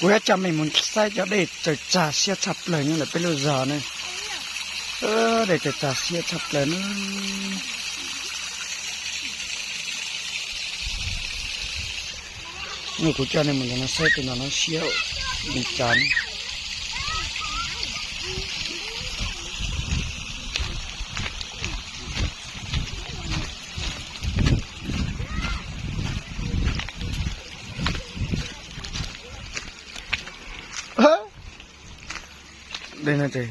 Kuv yuav coj mej mus saib cov dej tsaws tsag siab tshaj plaws nyob ntawm peb lub zos ne. Dej tsaws tsag siab tshaj plaws na. Kuv coj nej mus ntawm no saib tus ntawm no siab li cas. Dej no ces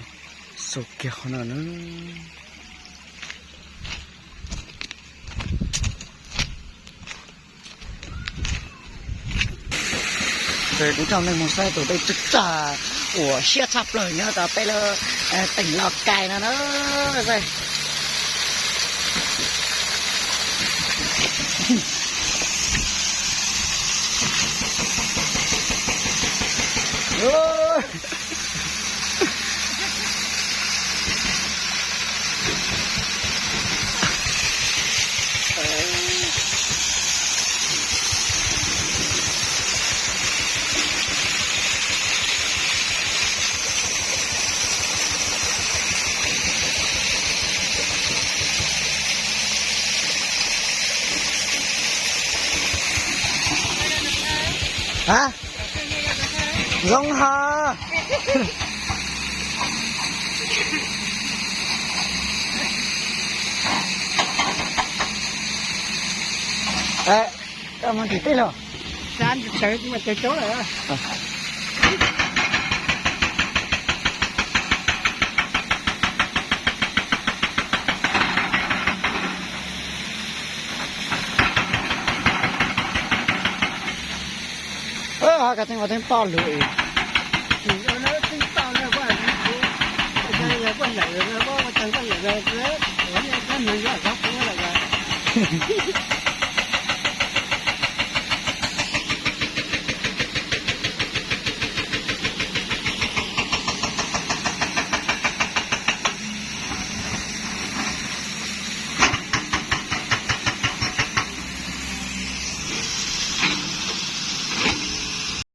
xaus kiag qhov no na. Ces kuv coj nej mus saib tus dej tsaws tsag uas siab tshaj plaws nyob rau peb lub teem Lauj Kais no na. Hab, zoo hov. Koj mus tim teb los? Ho koj tseem ua teeb toj lug.